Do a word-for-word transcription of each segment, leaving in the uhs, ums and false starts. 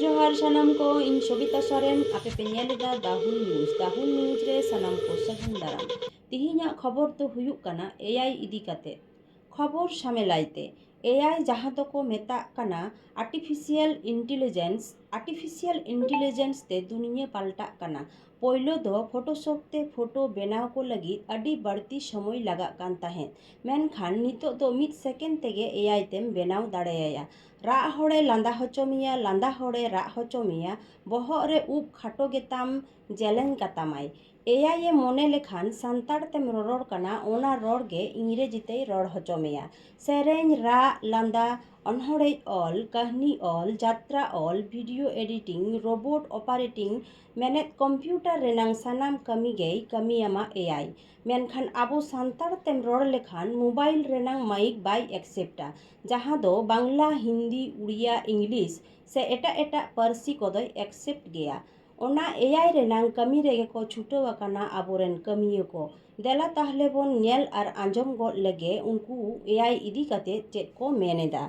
ᱡᱚᱦᱟᱨ ᱥᱟᱱᱟᱢ ᱠᱚ, ᱤᱧ ᱥᱚᱵᱤᱛᱟ ᱥᱚᱨᱮᱱ, ᱟᱯᱮ ᱯᱮ ᱧᱮᱞ ᱮᱫᱟ ᱫᱟᱦᱩᱞ ᱱᱤᱭᱩᱡᱽ᱾ ᱫᱟᱦᱩᱞ ᱱᱤᱭᱩᱡᱽ ᱨᱮ ᱥᱟᱱᱟᱢ ᱠᱚ ᱥᱟᱹᱜᱩᱱ ᱫᱟᱨᱟᱢ᱾ ᱛᱤᱦᱤᱧᱟᱜ ᱠᱷᱚᱵᱚᱨ ᱫᱚ ᱦᱩᱭᱩᱜ ᱠᱟᱱᱟ ᱮ ᱟᱭ ᱤᱫᱤ ᱠᱟᱛᱮ᱾ ᱠᱷᱚᱵᱚᱨ ᱥᱟᱢᱮᱞᱟᱭ ᱛᱮ, ᱮ ᱟᱭ ᱡᱟᱦᱟᱸ ᱫᱚᱠᱚ ᱢᱮᱛᱟᱜ ᱠᱟᱱᱟ artificial intelligence, artificial intelligence ᱛᱮ ᱫᱩᱱᱤᱭᱟᱹ ᱯᱟᱞᱴᱟᱜ ᱠᱟᱱᱟ᱾ ᱯᱳᱭᱞᱳ ᱫᱚ Photoshop ᱛᱮ ᱯᱷᱳᱴᱳ ᱵᱮᱱᱟᱣ ᱠᱚ ᱞᱟᱹᱜᱤᱫ ᱟᱹᱰᱤ ᱵᱟᱹᱲᱛᱤ ᱥᱚᱢᱚᱭ ᱞᱟᱜᱟᱜ ᱠᱟᱱ ᱛᱟᱦᱮᱸᱫ, ᱢᱮᱱᱠᱷᱟᱱ ᱱᱤᱛᱚᱜ ᱫᱚ ᱢᱤᱫ ᱥᱮᱠᱮᱱᱰ ᱛᱮᱜᱮ ᱮ ᱟᱭ ᱛᱮᱢ ᱵᱮᱱᱟᱣ ᱫᱟᱲᱮᱭᱟᱭᱟ᱾ ᱨᱟᱜ ᱦᱚᱲᱮ ᱞᱟᱸᱫᱟ ᱦᱚᱪᱚ ᱢᱮᱭᱟ, ᱞᱟᱸᱫᱟ ᱦᱚᱲᱮ ᱨᱟᱜ ᱦᱚᱪᱚ ᱢᱮᱭᱟ, ᱵᱚᱦᱚᱜ ᱨᱮ ᱩᱵ ᱠᱷᱟᱴᱚ ᱜᱮᱛᱟᱢ ᱡᱮᱞᱮᱧ ᱠᱟᱛᱟᱢᱟᱭ᱾ ᱮ ᱟᱭ ᱮ ᱢᱚᱱᱮ ᱞᱮᱠᱷᱟᱱ ᱥᱟᱱᱛᱟᱲ ᱛᱮᱢ ᱨᱚᱨᱚᱲ ᱠᱟᱱᱟ, ᱚᱱᱟ ᱨᱚᱲ ᱜᱮ ᱤᱝᱨᱮᱡᱤ ᱛᱮᱭ ᱨᱚᱲ ᱦᱚᱪᱚ ᱢᱮᱭᱟ᱾ ᱥᱮᱨᱮᱧ, ᱨᱟᱜ, ᱞᱟᱸᱫᱟ, ᱚᱱᱚᱬᱦᱮ ᱚᱞ, ᱠᱟᱹᱦᱱᱤ ᱚᱞ, ᱡᱟᱛᱨᱟ ᱚᱞ, ᱵᱷᱤᱰᱤᱭᱳ ᱮᱰᱤᱴᱤᱝ, ᱨᱳᱵᱳᱴ ᱚᱯᱟᱨᱮᱴᱤᱝ, ᱢᱮᱱᱮᱫ ᱠᱚᱢᱯᱤᱭᱩᱴᱟᱨ ᱨᱮᱱᱟᱝ ᱥᱟᱱᱟᱢ ᱠᱟᱹᱢᱤ ᱜᱮᱭ ᱠᱟᱹᱢᱤᱭᱟᱢᱟ ᱮ ᱟᱭ᱾ ᱢᱮᱱᱠᱷᱟᱱ ᱟᱵᱚ ᱥᱟᱱᱛᱟᱲ ᱛᱮᱢ ᱨᱚᱲ ᱞᱮᱠᱷᱟᱱ ᱢᱳᱵᱟᱭᱤᱞ ᱨᱮᱱᱟᱝ ᱢᱟᱭᱤᱠ ᱵᱟᱭ ᱮᱠᱥᱮᱯᱴᱟ, ᱡᱟᱦᱟᱸ ᱫᱚ ᱵᱟᱝᱞᱟ, ᱦᱤᱱᱫᱤ, ᱩᱲᱤᱭᱟ, ᱤᱝᱞᱤᱥ ᱥᱮ ᱮᱴᱟᱜ ᱮᱴᱟᱜ ᱯᱟᱹᱨᱥᱤ ᱠᱚᱫᱚᱭ ᱮᱠᱥᱮᱯᱴ ᱜᱮᱭᱟ᱾ ᱚᱱᱟ ᱮ ᱟᱭ ᱨᱮᱱᱟᱝ ᱠᱟᱹᱢᱤ ᱨᱮᱜᱮ ᱠᱚ ᱪᱷᱩᱴᱟᱹᱣ ᱟᱠᱟᱱᱟ ᱟᱵᱚᱨᱮᱱ ᱠᱟᱹᱢᱤᱭᱟᱹ ᱠᱚ᱾ ᱫᱮᱞᱟ ᱛᱟᱦᱞᱮ ᱵᱚᱱ ᱧᱮᱞ ᱟᱨ ᱟᱸᱡᱚᱢ ᱜᱚᱫ ᱞᱮᱜᱮ ᱩᱱᱠᱩ ᱮ ᱟᱭ ᱤᱫᱤ ᱠᱟᱛᱮ ᱪᱮᱫ ᱠᱚ ᱢᱮᱱ ᱮᱫᱟ᱾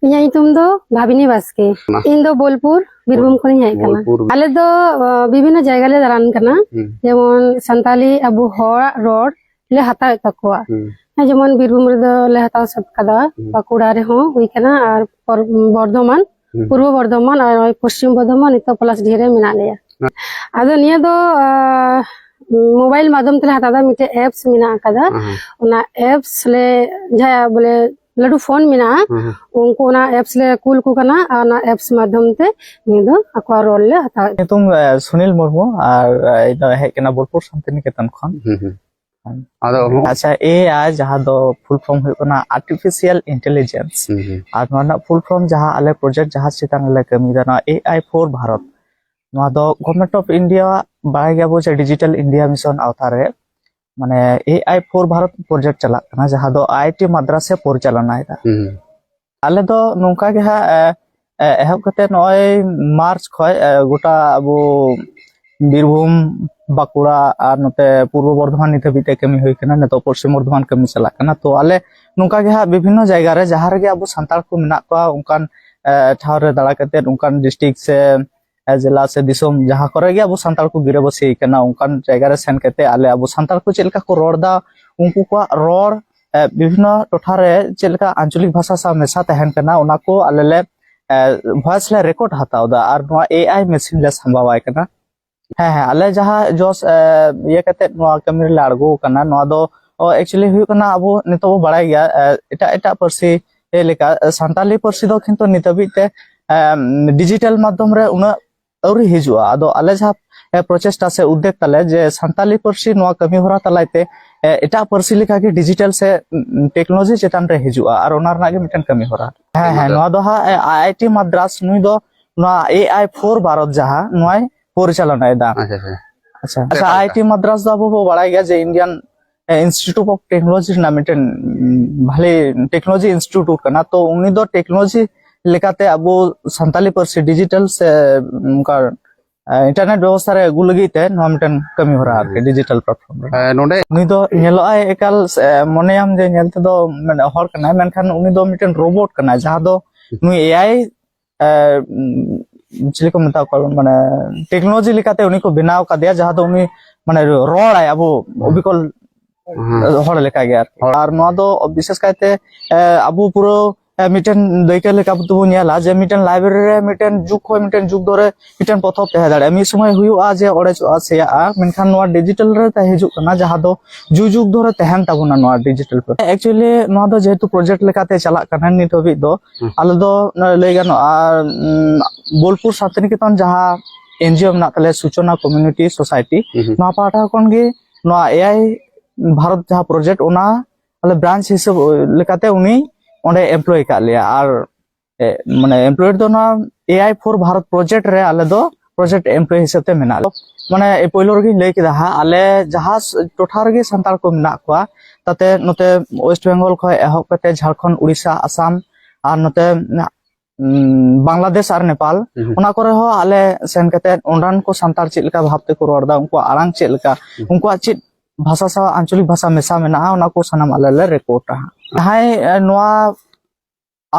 ᱤᱧᱟᱹᱜ ᱧᱩᱛᱩᱢ ᱫᱚ ᱵᱷᱟᱵᱤᱱᱤ ᱵᱟᱥᱠᱮ᱾ ᱢᱟ᱾ ᱤᱧ ᱫᱚ ᱵᱳᱞᱯᱩᱨ, ᱵᱤᱨᱵᱷᱩᱢ ᱠᱷᱚᱱᱤᱧ ᱦᱮᱡ ᱟᱠᱟᱱᱟ᱾ ᱵᱳᱞᱯᱩᱨ᱾ ᱟᱞᱮ ᱫᱚ, ᱟ, ᱵᱤᱵᱷᱤᱱᱱᱚ ᱡᱟᱭᱜᱟ ᱞᱮ ᱫᱟᱬᱟᱱ ᱠᱟᱱᱟ᱾ ᱦᱩᱸ᱾ ᱡᱮᱢᱚᱱ ᱥᱟᱱᱛᱟᱞᱤ ᱟᱵᱚ ᱦᱚᱲᱟᱜ ᱨᱚᱲ ᱞᱮ ᱦᱟᱛᱟᱣᱮᱫ ᱛᱟᱠᱚᱣᱟ᱾ ᱦᱩᱸ᱾ ᱦᱮᱸ, ᱡᱮᱢᱚᱱ ᱵᱤᱨᱵᱷᱩᱢ ᱨᱮᱫᱚ ᱞᱮ ᱦᱟᱛᱟᱣ ᱥᱟᱹᱛ ᱠᱟᱫᱟ, ᱦᱩᱸ᱾ ᱵᱟᱸᱠᱩᱲᱟ ᱨᱮᱦᱚᱸ ᱦᱩᱭ ᱠᱟᱱᱟ, ᱟᱨ ᱯᱚᱨ-, ᱵᱚᱨᱫᱷᱚᱢᱟᱱ, ᱦᱩᱸ᱾ ᱯᱩᱨᱵᱚ ᱵᱚᱨᱫᱷᱚᱢᱟᱱ ᱟᱨ ᱱᱚᱜᱼᱚᱭ ᱯᱚᱥᱪᱤᱢ ᱵᱚᱨᱫᱷᱚᱢᱟᱱ, ᱱᱤᱛᱚᱜ ᱯᱚᱞᱟᱥᱰᱤᱦᱟᱹ ᱨᱮ ᱢᱮᱱᱟᱜ ᱞᱮᱭᱟ᱾ ᱦᱮᱸ᱾ ᱟᱫᱚ ᱱᱤᱭᱟᱹ ᱫᱚ, ᱟ, ᱢᱳᱵᱟᱭᱤᱞ ᱢᱟᱫᱽᱫᱷᱚᱢ ᱛᱮᱞᱮ ᱦᱟᱛᱟᱣ ᱮᱫᱟ, ᱢᱤᱫᱴᱮᱡ ᱮᱯᱥ ᱢᱮᱱᱟᱜ ᱟᱠᱟᱫᱟ᱾ ᱦᱮᱸ, ᱦᱮᱸ᱾ ᱚᱱᱟ ᱮᱯᱥ ᱞᱮ, ᱡᱟᱦᱟᱸᱭᱟᱜ ᱵᱚᱞᱮ ᱞᱟᱹᱴᱩ ᱯᱷᱳᱱ ᱢᱮᱱᱟᱜᱼᱟ, ᱦᱮᱸ, ᱦᱮᱸ᱾ ᱩᱱᱠᱩ ᱚᱱᱟ ᱮᱯᱥ ᱞᱮ ᱠᱩᱞ ᱟᱠᱚ ᱠᱟᱱᱟ, ᱟᱨ ᱚᱱᱟ ᱮᱯᱥ ᱢᱟᱫᱽᱫᱷᱚᱢ ᱛᱮ ᱱᱤᱭᱟᱹ ᱫᱚ ᱟᱠᱚᱣᱟᱜ ᱨᱚᱲ ᱞᱮ ᱦᱟᱛᱟᱣᱮᱫ᱾ ᱧᱩᱛᱩᱢ, ᱮ, ᱥᱩᱱᱤᱞ ᱢᱩᱨᱢᱩ, ᱟᱨ, ᱮ, ᱤᱧ ᱫᱚ ᱦᱮᱡ ᱠᱟᱱᱟ ᱵᱳᱞᱯᱩᱨ ᱥᱟᱱᱛᱤᱱᱤᱠᱮᱛᱚᱱ ᱠᱷᱚᱱ᱾ ᱦᱩᱸ, ᱦᱩᱸ᱾ ᱟᱪᱪᱷᱟ, ᱮ ᱟᱭ ᱡᱟᱦᱟᱸ ᱫᱚ ᱯᱷᱩᱞ ᱯᱷᱚᱨᱢ ᱦᱩᱭᱩᱜ ᱠᱟᱱᱟ ᱟᱨᱴᱤᱯᱷᱤᱥᱤᱭᱟᱞ ᱤᱱᱴᱮᱞᱤᱡᱮᱱᱥ, ᱦᱩᱸ, ᱦᱩᱸ᱾ ᱟᱨ ᱱᱚᱣᱟ ᱨᱮᱱᱟᱜ ᱯᱷᱩᱞ ᱯᱷᱚᱨᱢ ᱡᱟᱦᱟᱸ ᱟᱞᱮ ᱯᱨᱚᱡᱮᱠᱴ ᱡᱟᱦᱟᱸ ᱪᱮᱛᱟᱱ ᱨᱮᱞᱮ ᱠᱟᱹᱢᱤᱭᱮᱫᱟ, ᱱᱚᱣᱟ ᱮ ᱟᱭ ᱯᱷᱳᱨ ᱵᱷᱟᱨᱚᱛ, ᱱᱚᱣᱟ ᱫᱚ ᱜᱚᱵᱷᱚᱨᱱᱢᱮᱱᱴ ᱚᱯᱷ ᱤᱱᱰᱤᱭᱟ, ᱵᱟᱲᱟᱭ ᱜᱮᱭᱟᱵᱚ ᱡᱮ ᱰᱤᱡᱤᱴᱟᱞ ᱤᱱᱰᱤᱭᱟ ᱢᱤᱥᱚᱱ ᱟᱣᱛᱟ ᱨᱮ ᱢᱟᱱᱮ ᱮ ᱟᱭ ᱯᱷᱳᱨ ᱵᱷᱟᱨᱚᱛ ᱯᱨᱚᱡᱮᱠᱴ ᱪᱟᱞᱟᱜ ᱠᱟᱱᱟ, ᱡᱟᱦᱟᱸ ᱫᱚ ᱟᱭ ᱟᱭ ᱴᱤ ᱢᱟᱫᱽᱨᱟᱥ ᱮ ᱯᱚᱨᱤᱪᱟᱞᱚᱱᱟᱭᱮᱫᱟ᱾ ᱦᱩᱸ᱾ ᱟᱞᱮ ᱫᱚ ᱱᱚᱝᱠᱟ ᱜᱮ ᱦᱟᱸᱜ, ᱮ, ᱮ, ᱮᱦᱚᱵ ᱠᱟᱛᱮ ᱱᱚᱜᱼᱚᱭ ᱢᱟᱨᱪ ᱠᱷᱚᱡ, ᱮ, ᱜᱚᱴᱟ ᱟᱵᱚ ᱵᱤᱨᱵᱷᱩᱢ, ᱵᱟᱸᱠᱩᱲᱟ ᱟᱨ ᱱᱚᱛᱮ ᱯᱩᱨᱵᱚ ᱵᱚᱨᱫᱷᱚᱢᱟᱱ ᱱᱤᱛ ᱦᱟᱹᱵᱤᱡ ᱛᱮ ᱠᱟᱹᱢᱤ ᱦᱩᱭ ᱠᱟᱱᱟ, ᱱᱤᱛᱚᱜ ᱯᱚᱥᱪᱤᱢ ᱵᱚᱨᱫᱷᱚᱢᱟᱱ ᱠᱟᱹᱢᱤ ᱪᱟᱞᱟᱜ ᱠᱟᱱᱟ᱾ ᱛᱚ ᱟᱞᱮ ᱱᱚᱝᱠᱟ ᱜᱮ ᱦᱟᱸᱜ ᱵᱤᱵᱷᱤᱱᱱᱚ ᱡᱟᱭᱜᱟ ᱨᱮ ᱡᱟᱦᱟᱸ ᱨᱮᱜᱮ ᱟᱵᱚ ᱥᱟᱱᱛᱟᱲ ᱠᱚ ᱢᱮᱱᱟᱜ ᱠᱚᱣᱟ, ᱚᱱᱠᱟᱱ ᱮ, ᱴᱷᱟᱶ ᱨᱮ ᱫᱟᱬᱟ ᱠᱟᱛᱮᱫ, ᱚᱱᱠᱟᱱ ᱰᱤᱥᱴᱨᱤᱠᱴ ᱥᱮ, ᱮ, ᱡᱮᱞᱟ ᱥᱮ ᱫᱤᱥᱚᱢ ᱡᱟᱦᱟᱸ ᱠᱚᱨᱮ ᱜᱮ ᱟᱵᱚ ᱥᱟᱱᱛᱟᱲ ᱠᱚ ᱜᱤᱨᱟᱹᱵᱟᱹᱥᱤ ᱠᱟᱱᱟ, ᱚᱱᱠᱟᱱ ᱡᱟᱭᱜᱟ ᱨᱮ ᱥᱮᱱ ᱠᱟᱛᱮ ᱟᱞᱮ ᱟᱵᱚ ᱥᱟᱱᱛᱟᱲ ᱠᱚ ᱪᱮᱫ ᱞᱮᱠᱟ ᱠᱚ ᱨᱚᱲ ᱮᱫᱟ, ᱩᱱᱠᱩ ᱠᱚᱣᱟᱜ ᱨᱚᱲ, ᱮ, ᱵᱤᱵᱷᱤᱱᱱᱚ ᱴᱚᱴᱷᱟ ᱨᱮ ᱪᱮᱫ ᱞᱮᱠᱟ ᱟᱧᱪᱚᱞᱤᱠ ᱵᱷᱟᱥᱟ ᱥᱟᱶ ᱢᱮᱥᱟ ᱛᱟᱦᱮᱱ ᱠᱟᱱᱟ, ᱚᱱᱟ ᱠᱚ ᱟᱞᱮ ᱞᱮ, ᱮ, ᱵᱷᱚᱭᱮᱥ ᱞᱮ ᱨᱮᱠᱚᱨᱰ ᱦᱟᱛᱟᱣ ᱮᱫᱟ ᱟᱨ ᱱᱚᱣᱟ ᱮ ᱟᱭ ᱢᱮᱥᱤᱱ ᱞᱮ ᱥᱟᱢᱵᱟᱣᱟᱭ ᱠᱟᱱᱟ᱾ ᱦᱮᱸ, ᱦᱮᱸ, ᱟᱞᱮ ᱡᱟᱦᱟᱸ ᱡᱚᱥ, ᱮ, ᱤᱭᱟᱹ ᱠᱟᱛᱮ ᱱᱚᱣᱟ ᱠᱟᱹᱢᱤ ᱨᱮᱞᱮ ᱟᱬᱜᱚ ᱟᱠᱟᱱᱟ, ᱱᱚᱣᱟ ᱫᱚ, ᱚ, actually ᱦᱩᱭᱩᱜ ᱠᱟᱱᱟ, ᱟᱵᱚ ᱱᱤᱛᱚᱜ ᱵᱚ ᱵᱟᱲᱟᱭ ᱜᱮᱭᱟ, ᱮ, ᱮᱴᱟᱜ ᱮᱴᱟᱜ ᱯᱟᱹᱨᱥᱤ ᱞᱮᱠᱟ, ᱮ, ᱥᱟᱱᱛᱟᱞᱤ ᱯᱟᱹᱨᱥᱤ ᱫᱚ ᱠᱤᱱᱛᱩ ᱱᱤᱛ ᱦᱟᱹᱵᱤᱡ ᱛᱮ, ᱮᱢ, ᱰᱤᱡᱤᱴᱟᱞ ᱢᱟᱫᱽᱫᱷᱚᱢ ᱨᱮ ᱩᱱᱟᱹᱜ ᱟᱹᱣᱨᱤ ᱦᱤᱡᱩᱜᱼᱟ᱾ ᱟᱫᱚ ᱟᱞᱮ ᱡᱟᱦᱟᱸ, ᱮ, ᱯᱨᱚᱪᱮᱥᱴᱟ ᱥᱮ ᱩᱫᱽᱫᱮᱠ ᱛᱟᱞᱮ, ᱡᱮ ᱥᱟᱱᱛᱟᱞᱤ ᱯᱟᱹᱨᱥᱤ ᱱᱚᱣᱟ ᱠᱟᱹᱢᱤ ᱦᱚᱨᱟ ᱛᱟᱞᱟᱭ ᱛᱮ, ᱮ, ᱮᱴᱟᱜ ᱯᱟᱹᱨᱥᱤ ᱞᱮᱠᱟᱜᱮ ᱰᱤᱡᱤᱴᱟᱞ ᱥᱮ, ᱩᱸ, ᱴᱮᱠᱱᱳᱞᱚᱡᱤ ᱪᱮᱛᱟᱱ ᱨᱮ ᱦᱤᱡᱩᱜᱼᱟ ᱟᱨ ᱚᱱᱟ ᱨᱮᱱᱟᱜ ᱜᱮ ᱢᱤᱫᱴᱮᱱ ᱠᱟᱹᱢᱤ ᱦᱚᱨᱟ᱾ ᱦᱮᱸ, ᱦᱮᱸ, ᱱᱚᱣᱟ ᱫᱚ ᱦᱟᱸᱜ, ᱮ, ᱟᱭ ᱟᱭ ᱴᱤ ᱢᱟᱫᱽᱨᱟᱥ ᱱᱩᱭ ᱫᱚ ᱱᱚᱣᱟ ᱮ ᱟᱭ ᱯᱷᱳᱨ ᱵᱷᱟᱨᱚᱛ ᱡᱟᱦᱟᱸ ᱱᱚᱣᱟᱭ ᱯᱚᱨᱤᱪᱟᱞᱚᱱᱟᱭᱮᱫᱟ᱾ ᱟᱪᱪᱷᱟ, ᱟᱪᱪᱷᱟ᱾ ᱟᱪᱪᱷᱟ, ᱟᱭ ᱴᱤ ᱢᱟᱫᱽᱨᱟᱥ ᱫᱚ ᱟᱵᱚ ᱵᱚ ᱵᱟᱲᱟᱭ ᱜᱮᱭᱟ ᱡᱮ Indian, A, institute of technology ᱨᱮᱱᱟᱜ ᱢᱤᱫᱴᱮᱱ, ᱩᱸ, ᱵᱷᱟᱞᱮ ᱴᱮᱠᱱᱳᱞᱚᱡᱤ ᱤᱱᱥᱴᱤᱴᱤᱭᱩᱴ ᱠᱟᱱᱟ᱾ ᱛᱚ ᱩᱱᱤ ᱫᱚ ᱴᱮᱠᱱᱳᱞᱚᱡᱤ ᱞᱮᱠᱟᱛᱮ ᱟᱵᱚ ᱥᱟᱱᱛᱟᱞᱤ ᱯᱟᱹᱨᱥᱤ ᱰᱤᱡᱤᱴᱟᱞ ᱥᱮ ᱚᱱᱠᱟ, ᱮ, ᱤᱱᱴᱟᱨᱱᱮᱴ ᱵᱮᱵᱚᱥᱛᱷᱟ ᱨᱮ ᱟᱹᱜᱩ ᱞᱟᱹᱜᱤᱫ ᱛᱮ ᱱᱚᱣᱟ ᱢᱤᱫᱴᱮᱱ ᱠᱟᱹᱢᱤ ᱦᱚᱨᱟ ᱟᱨᱠᱤ, ᱦᱩᱸ᱾ ᱰᱤᱡᱤᱴᱟᱞ ᱯᱞᱟᱴᱯᱷᱚᱨᱢ ᱨᱮ᱾ ᱮ, ᱱᱚᱰᱮ ᱱᱩᱭ ᱫᱚ ᱧᱮᱞᱚᱜᱼᱟᱭ ᱮᱠᱟᱞ, ᱮ, ᱢᱚᱱᱮᱭᱟᱢ ᱡᱮ ᱧᱮᱞ ᱛᱮᱫᱚ ᱢᱟᱱᱮ ᱦᱚᱲ ᱠᱟᱱᱟᱭ, ᱢᱮᱱᱠᱷᱟᱱ ᱩᱱᱤ ᱫᱚ ᱢᱤᱫᱴᱮᱱ ᱨᱳᱵᱳᱴ ᱠᱟᱱᱟᱭ, ᱡᱟᱦᱟᱸ ᱫᱚ ᱱᱩᱭ ᱮ ᱟᱭ, ᱮ, ᱩᱢ, ᱪᱤᱞᱤ ᱠᱚ ᱢᱮᱛᱟ ᱠᱚᱣᱟ, ᱢᱟᱱᱮ ᱴᱮᱠᱱᱳᱞᱚᱡᱤ ᱞᱮᱠᱟᱛᱮ ᱩᱱᱤ ᱠᱚ ᱵᱮᱱᱟᱣ ᱠᱟᱫᱮᱭᱟ, ᱡᱟᱦᱟᱸ ᱫᱚ ᱩᱱᱤ ᱢᱟᱱᱮ ᱨᱚᱲᱟᱭ ᱟᱵᱚ ᱦᱩᱸ᱾ ᱚᱵᱤᱠᱚᱞ ᱦᱩᱸ᱾ ᱦᱚᱲ ᱞᱮᱠᱟᱜᱮ ᱟᱨᱠᱤ᱾ ᱦᱚᱲ᱾ ᱟᱨ ᱱᱚᱣᱟ ᱫᱚ ᱵᱤᱥᱮᱥ ᱠᱟᱭᱛᱮ, ᱮ, ᱟᱵᱚ ᱯᱩᱨᱟᱹ, ᱮ, ᱢᱤᱫᱴᱮᱱ ᱫᱟᱹᱭᱠᱟᱹ ᱞᱮᱠᱟ ᱛᱮᱵᱚᱱ ᱧᱮᱞᱟ ᱡᱮ ᱢᱤᱫᱴᱮᱱ ᱞᱟᱭᱵᱨᱮᱨᱤ ᱨᱮ ᱢᱤᱫᱴᱮᱱ ᱡᱩᱜᱽ ᱠᱷᱚᱱ ᱢᱤᱫᱴᱮᱱ ᱡᱩᱜᱽ ᱫᱷᱚᱨᱮ ᱢᱤᱫᱴᱮᱱ ᱯᱚᱛᱚᱵ ᱛᱟᱦᱮᱸ ᱫᱟᱲᱮᱭᱟᱜᱼᱟ, ᱢᱤᱫ ᱥᱚᱢᱚᱭ ᱦᱩᱭᱩᱜᱼᱟ ᱡᱮ ᱚᱲᱮᱡᱚᱜᱼᱟ, ᱥᱮᱭᱟᱜᱼᱟ, ᱢᱮᱱᱠᱷᱟᱱ ᱱᱚᱣᱟ ᱰᱤᱡᱤᱴᱟᱞ ᱨᱮ ᱛᱟᱦᱮᱸ ᱦᱤᱡᱩᱜ ᱠᱟᱱᱟ, ᱡᱟᱦᱟᱸ ᱫᱚ ᱡᱩᱜᱽ ᱡᱩᱜᱽ ᱫᱷᱚᱨᱮ ᱛᱟᱦᱮᱱ ᱛᱟᱵᱚᱱᱟ ᱱᱚᱣᱟ ᱰᱤᱡᱤᱴᱟᱞ ᱯᱞᱟᱴ᱾ Actually ᱱᱚᱣᱟ ᱫᱚ ᱡᱮᱦᱮᱛᱩ ᱯᱨᱚᱡᱮᱠᱴ ᱞᱮᱠᱟᱛᱮ ᱪᱟᱞᱟᱜ ᱠᱟᱱᱟ ᱱᱤᱛ ᱦᱟᱹᱵᱤᱡ ᱫᱚ, ᱦᱩᱸ᱾ ᱟᱞᱮ ᱫᱚ ᱞᱟᱹᱭ ᱜᱟᱱᱚᱜᱼᱟ, ᱩᱢ, ᱵᱳᱞᱯᱩᱨ ᱥᱟᱱᱛᱤᱱᱤᱠᱮᱛᱚᱱ ᱡᱟᱦᱟᱸ ᱮᱱ ᱡᱤ ᱳ ᱢᱮᱱᱟᱜ ᱛᱟᱞᱮᱭᱟ, ᱥᱩᱪᱚᱱᱟ ᱠᱚᱢᱤᱭᱩᱱᱤᱴᱤ ᱥᱳᱥᱟᱭᱴᱤ, ᱦᱩᱸ, ᱦᱩᱸ᱾ ᱱᱚᱣᱟ ᱯᱟᱦᱴᱟ ᱠᱷᱚᱱ ᱜᱮ ᱱᱚᱣᱟ ᱮ ᱟᱭ ᱵᱷᱟᱨᱚᱛ ᱡᱟᱦᱟᱸ ᱯᱨᱚᱡᱮᱠᱴ, ᱚᱱᱟ ᱟᱞᱮ ᱵᱨᱟᱧᱪ ᱦᱤᱥᱟᱹᱵ ᱞᱮᱠᱟᱛᱮ ᱩᱱᱤ ᱚᱸᱰᱮ ᱮᱢᱯᱞᱚᱭ ᱟᱠᱟᱫ ᱞᱮᱭᱟ᱾ ᱟᱨ, ᱮ, ᱢᱟᱱᱮ ᱮᱢᱯᱞᱚᱭᱮᱰ ᱫᱚ ᱱᱚᱣᱟ ᱮ ᱟᱭ ᱯᱷᱳᱨ ᱵᱷᱟᱨᱚᱛ ᱯᱨᱚᱡᱮᱠᱴ ᱨᱮ ᱟᱞᱮ ᱫᱚ ᱯᱨᱚᱡᱮᱠᱴ ᱮᱢᱯᱞᱚᱭ ᱦᱤᱥᱟᱹᱵ ᱛᱮ ᱢᱮᱱᱟᱜ ᱞᱮᱭᱟ᱾ ᱢᱟᱱᱮ ᱮ, ᱯᱳᱭᱞᱳ ᱨᱮᱜᱮᱧ ᱞᱟᱹᱭ ᱠᱮᱫᱟ ᱦᱟᱸᱜ, ᱟᱞᱮ ᱡᱟᱦᱟᱸ ᱥ-, ᱴᱚᱴᱷᱟ ᱨᱮᱜᱮ ᱥᱟᱱᱛᱟᱲ ᱠᱚ ᱢᱮᱱᱟᱜ ᱠᱚᱣᱟ, ᱛᱟᱛᱮ ᱱᱚᱛᱮ ᱳᱭᱮᱥᱴ ᱵᱮᱝᱜᱚᱞ ᱠᱷᱚᱱ ᱮᱦᱚᱵ ᱠᱟᱛᱮ ᱡᱷᱟᱲᱠᱷᱚᱸᱰ, ᱩᱲᱤᱥᱥᱟ, ᱟᱥᱟᱢ ᱟᱨ ᱱᱚᱛᱮ, ᱩᱸ, ᱵᱟᱝᱞᱟᱫᱮᱥ ᱟᱨ ᱱᱮᱯᱟᱞ, ᱦᱩᱸ, ᱦᱩᱸ᱾ ᱚᱱᱟ ᱠᱚᱨᱮ ᱦᱚᱸ ᱟᱞᱮ ᱥᱮᱱ ᱠᱟᱛᱮ ᱚᱸᱰᱮᱱ ᱠᱚ ᱥᱟᱱᱛᱟᱲ ᱪᱮᱫ ᱞᱮᱠᱟ ᱵᱷᱟᱵ ᱛᱮᱠᱚ ᱨᱚᱲ ᱮᱫᱟ, ᱩᱱᱠᱩᱣᱟᱜ ᱟᱲᱟᱝ ᱪᱮᱫ ᱞᱮᱠᱟ, ᱦᱩᱸ᱾ ᱩᱱᱠᱩᱣᱟᱜ ᱪᱮᱫ ᱵᱷᱟᱥᱟ ᱥᱟᱶ ᱟᱧᱪᱚᱞᱤᱠ ᱵᱷᱟᱥᱟ ᱢᱮᱥᱟ ᱢᱮᱱᱟᱜᱼᱟ, ᱚᱱᱟ ᱠᱚ ᱥᱟᱱᱟᱢ ᱟᱞᱮ ᱞᱮ ᱨᱮᱠᱚᱨᱰᱟ ᱦᱟᱸᱜ᱾ ᱡᱟᱦᱟᱸᱭ, ᱮ, ᱱᱚᱣᱟ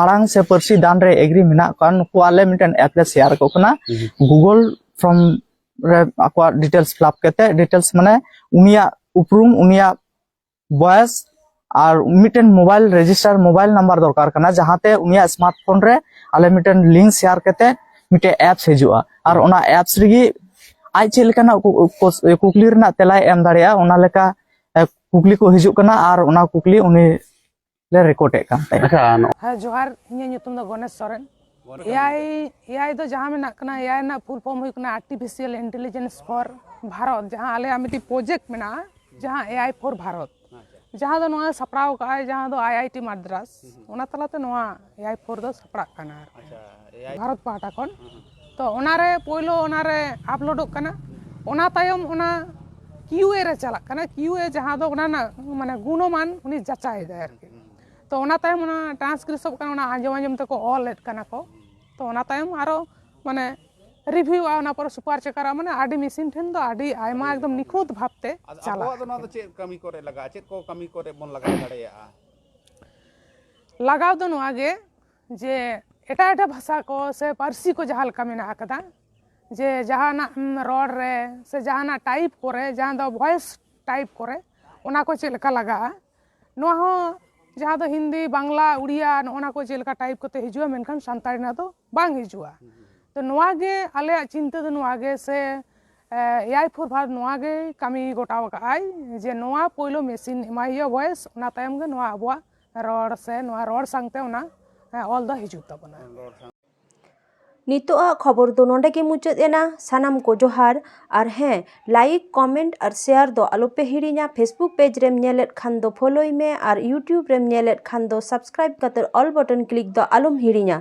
ᱟᱲᱟᱝ ᱥᱮ ᱯᱟᱹᱨᱥᱤ ᱫᱟᱱ ᱨᱮ ᱮᱜᱽᱨᱤ ᱢᱮᱱᱟᱜ ᱠᱚᱣᱟ, ᱱᱩᱠᱩ ᱟᱞᱮ ᱢᱤᱫᱴᱮᱱ ᱮᱯ ᱞᱮ ᱥᱮᱭᱟᱨ ᱟᱠᱚ ᱠᱟᱱᱟ᱾ ᱜᱩᱜᱚᱞ ᱯᱷᱨᱚᱢ ᱨᱮ ᱟᱠᱚᱣᱟᱜ ᱰᱤᱴᱮᱞᱥ ᱯᱷᱤᱞᱟᱯ ᱠᱟᱛᱮ, ᱰᱤᱴᱮᱞᱥ ᱢᱟᱱᱮ ᱩᱱᱤᱭᱟᱜ ᱩᱯᱨᱩᱢ, ᱩᱱᱤᱭᱟᱜ ᱵᱚᱭᱮᱥ ᱟᱨ ᱢᱤᱫᱴᱮᱱ ᱢᱳᱵᱟᱭᱤᱞ ᱨᱮᱡᱤᱥᱴᱟᱨ ᱢᱳᱵᱟᱭᱤᱞ ᱱᱟᱢᱵᱟᱨ ᱫᱚᱨᱠᱟᱨ ᱠᱟᱱᱟ, ᱡᱟᱦᱟᱸᱛᱮ ᱩᱱᱤᱭᱟᱜ ᱥᱢᱟᱨᱴ ᱯᱷᱳᱱ ᱨᱮ ᱟᱞᱮ ᱢᱤᱫᱴᱮᱱ ᱞᱤᱝᱠ ᱥᱮᱭᱟᱨ ᱠᱟᱛᱮ ᱢᱤᱫᱴᱮᱱ ᱮᱯᱥ ᱦᱤᱡᱩᱜᱼᱟ᱾ ᱟᱨ ᱚᱱᱟ ᱮᱯᱥ ᱨᱮᱜᱮ ᱟᱡ ᱪᱮᱫ ᱞᱮᱠᱟᱱᱟᱜ ᱠᱩ-, ᱠᱩ-, ᱠᱩᱠᱞᱤ ᱨᱮᱱᱟᱜ ᱛᱮᱞᱟᱭ ᱮᱢ ᱫᱟᱲᱮᱭᱟᱜᱼᱟ, ᱚᱱᱟ ᱞᱮᱠᱟ, ᱮ, ᱠᱩᱠᱞᱤ ᱠᱚ ᱦᱤᱡᱩᱜ ᱠᱟᱱᱟ ᱟᱨ ᱚᱱᱟ ᱠᱩᱠᱞᱤ ᱩᱱᱤ ᱞᱮ ᱨᱮᱠᱚᱨᱰ ᱮᱫ ᱠᱟᱱ ᱛᱟᱭᱟ᱾ ᱟᱪᱪᱷᱟ, ᱱᱚ- ᱦᱮᱸ, ᱡᱚᱦᱟᱨ᱾ ᱤᱧᱟᱹᱜ ᱧᱩᱛᱩᱢ ᱫᱚ ᱜᱚᱱᱮᱥ ᱥᱚᱨᱮᱱ᱾ ᱮ ᱟᱭ, ᱮ ᱟᱭ ᱫᱚ ᱡᱟᱦᱟᱸ ᱢᱮᱱᱟᱜ ᱠᱟᱱᱟ, ᱮ ᱟᱭ ᱨᱮᱱᱟᱜ ᱯᱷᱩᱞ ᱯᱷᱚᱨᱢ ᱦᱩᱭᱩᱜ ᱠᱟᱱᱟ Artificial Intelligence for ᱵᱷᱟᱨᱚᱛ, ᱡᱟᱦᱟᱸ ᱟᱞᱮᱭᱟᱜ ᱢᱤᱫᱴᱤᱡ ᱯᱨᱚᱡᱮᱠᱴ ᱢᱮᱱᱟᱜᱼᱟ, ᱡᱟᱦᱟᱸ ᱮ ᱟᱭ ᱯᱷᱳᱨ ᱵᱷᱟᱨᱚᱛ, ᱡᱟᱦᱟᱸ ᱫᱚ ᱱᱚᱣᱟ ᱥᱟᱯᱲᱟᱣ ᱠᱟᱜᱼᱟᱭ, ᱡᱟᱦᱟᱸ ᱫᱚ ᱟᱭ ᱟᱭ ᱴᱤ ᱢᱟᱫᱽᱨᱟᱥ, ᱚᱱᱟ ᱛᱟᱞᱟᱛᱮ ᱱᱚᱣᱟ ᱮ ᱟᱭ ᱯᱷᱳᱨ ᱫᱚ ᱥᱟᱯᱲᱟᱜ ᱠᱟᱱᱟ ᱟᱨᱠᱤ, ᱵᱷᱟᱨᱚᱛ ᱯᱟᱦᱴᱟ ᱠᱷᱚᱱ᱾ ᱛᱚ ᱚᱱᱟᱨᱮ ᱯᱳᱭᱞᱳ ᱚᱱᱟᱨᱮ ᱟᱯᱞᱳᱰᱚᱜ ᱠᱟᱱᱟ, ᱚᱱᱟ ᱛᱟᱭᱚᱢ ᱚᱱᱟ ᱠᱤᱭᱩ ᱮ ᱨᱮ ᱪᱟᱞᱟᱜ ᱠᱟᱱᱟ, ᱠᱤᱭᱩ ᱮ ᱡᱟᱦᱟᱸ ᱫᱚ ᱚᱱᱟ ᱨᱮᱱᱟᱜ ᱢᱟᱱᱮ ᱜᱩᱱᱚᱢᱟᱱ ᱩᱱᱤ ᱡᱟᱪᱟᱭᱮᱫᱟᱭ ᱟᱨᱠᱤ᱾ ᱛᱚ ᱚᱱᱟ ᱛᱟᱭᱚᱢ ᱚᱱᱟ ᱴᱨᱟᱱᱥᱠᱨᱤᱯᱥᱚᱱ ᱠᱟᱱᱟ, ᱚᱱᱟ ᱟᱸᱡᱚᱢ ᱟᱸᱡᱚᱢ ᱛᱮᱠᱚ ᱚᱞᱮᱫ ᱠᱟᱱᱟ ᱠᱚ᱾ ᱛᱚ ᱚᱱᱟ ᱛᱟᱭᱚᱢ ᱟᱨᱚ ᱢᱟᱱᱮ ᱨᱤᱵᱷᱤᱭᱩᱜᱼᱟ, ᱚᱱᱟ ᱯᱚᱨᱮ ᱥᱩᱯᱟᱨ ᱪᱮᱠᱟᱨᱚᱜᱼᱟ, ᱢᱟᱱᱮ ᱟᱹᱰᱤ ᱢᱮᱥᱤᱱ ᱴᱷᱮᱱ ᱫᱚ ᱟᱹᱰᱤ ᱟᱭᱢᱟ ᱮᱠᱫᱚᱢ ᱱᱤᱠᱷᱩᱛ ᱵᱷᱟᱵᱛᱮ ᱟᱫᱚ ᱪᱟᱞᱟᱜᱼᱟ᱾ ᱟᱵᱚᱣᱟᱜ ᱫᱚ ᱱᱚᱣᱟ ᱫᱚ ᱪᱮᱫ ᱠᱟᱹᱢᱤ ᱠᱚᱨᱮ ᱞᱟᱜᱟᱜᱼᱟ? ᱪᱮᱫ ᱠᱚ ᱠᱟᱹᱢᱤ ᱠᱚᱨᱮ ᱵᱚᱱ ᱞᱟᱜᱟᱣ ᱫᱟᱲᱮᱭᱟᱜᱼᱟ? ᱞᱟᱜᱟᱣ ᱫᱚ ᱱᱚᱣᱟ ᱜᱮ ᱡᱮ ᱮᱴᱟᱜ ᱮᱴᱟᱜ ᱵᱷᱟᱥᱟ ᱠᱚ ᱥᱮ ᱯᱟᱹᱨᱥᱤ ᱠᱚ ᱡᱟᱦᱟᱸ ᱞᱮᱠᱟ ᱢᱮᱱᱟᱜ ᱟᱠᱟᱫᱟ, ᱡᱮ ᱡᱟᱦᱟᱱᱟᱜ ᱮᱢ ᱨᱚᱲ ᱨᱮ ᱥᱮ ᱡᱟᱦᱟᱱᱟᱜ ᱴᱟᱭᱤᱯ ᱠᱚᱨᱮ, ᱡᱟᱦᱟᱸ ᱫᱚ ᱵᱷᱚᱭᱮᱥ ᱴᱟᱭᱤᱯ ᱠᱚᱨᱮ, ᱚᱱᱟ ᱠᱚ ᱪᱮᱫ ᱞᱮᱠᱟ ᱞᱟᱜᱟᱜᱼᱟ, ᱱᱚᱣᱟ ᱦᱚᱸ ᱡᱟᱦᱟᱸ ᱫᱚ ᱦᱤᱱᱫᱤ, ᱵᱟᱝᱞᱟ, ᱩᱲᱤᱭᱟ, ᱱᱚᱜᱼᱚ ᱱᱟ ᱠᱚ ᱪᱮᱫ ᱞᱮᱠᱟ ᱴᱟᱭᱤᱯ ᱠᱟᱛᱮ ᱦᱤᱡᱩᱜᱼᱟ, ᱢᱮᱱᱠᱷᱟᱱ ᱥᱟᱱᱛᱟᱲᱤ ᱨᱮᱱᱟᱜ ᱫᱚ ᱵᱟᱝ ᱦᱤᱡᱩᱜᱼᱟ᱾ ᱛᱚ ᱱᱚᱣᱟ ᱜᱮ ᱟᱞᱮᱭᱟᱜ ᱪᱤᱱᱛᱟᱹ ᱫᱚ ᱱᱚᱣᱟ ᱜᱮ ᱥᱮ ᱮ ᱟᱭ ᱯᱷᱳᱨ ᱵᱷᱟᱨᱚᱛ ᱱᱚᱣᱟ ᱜᱮ ᱠᱟᱹᱢᱤ ᱜᱚᱴᱟᱣ ᱟᱠᱟᱫ ᱟᱭ ᱡᱮ ᱱᱚᱣᱟ ᱯᱳᱭᱞᱳ ᱢᱮᱥᱤᱱ ᱮᱢᱟᱭ ᱦᱩᱭᱩᱜᱼᱟ ᱵᱷᱚᱭᱮᱥ, ᱚᱱᱟ ᱛᱟᱭᱚᱢ ᱜᱮ ᱱᱚᱣᱟ ᱟᱵᱚᱣᱟᱜ ᱨᱚᱲ ᱥᱮ ᱱᱚᱣᱟ ᱨᱚᱲ ᱥᱟᱶᱛᱮ ᱚᱱᱟ ᱮ, ᱚᱞ ᱫᱚ ᱦᱤᱡᱩᱜ ᱛᱟᱵᱚᱱᱟ᱾ ᱱᱤᱛᱚᱜ ᱟᱜ ᱠᱷᱚᱵᱚᱨ ᱫᱚ ᱱᱚᱰᱮ ᱜᱮ ᱢᱩᱪᱟᱹᱫ ᱮᱱᱟ᱾ ᱥᱟᱱᱟᱢ ᱠᱚ ᱡᱚᱦᱟᱨ᱾ ᱟᱨ ᱦᱮᱸ, ᱞᱟᱭᱤᱠ, ᱠᱚᱢᱮᱱᱴ ᱟᱨ ᱥᱮᱭᱟᱨ ᱫᱚ ᱟᱞᱚᱯᱮ ᱦᱤᱲᱤᱧᱟ᱾ ᱯᱷᱮᱥᱵᱩᱠ ᱯᱮᱡᱽ ᱨᱮᱢ ᱧᱮᱞᱮᱫ ᱠᱷᱟᱱ ᱫᱚ ᱯᱷᱚᱞᱳᱭ ᱢᱮ ᱟᱨ ᱤᱭᱩᱴᱤᱭᱩᱵᱽ ᱨᱮᱢ ᱧᱮᱞᱮᱫ ᱠᱷᱟᱱ ᱫᱚ ᱥᱟᱵᱥᱠᱨᱟᱭᱤᱵᱽ ᱠᱟᱛᱮ ᱚᱞ ᱵᱚᱴᱚᱱ ᱠᱞᱤᱠ ᱫᱚ ᱟᱞᱚᱢ ᱦᱤᱲᱤᱧᱟ᱾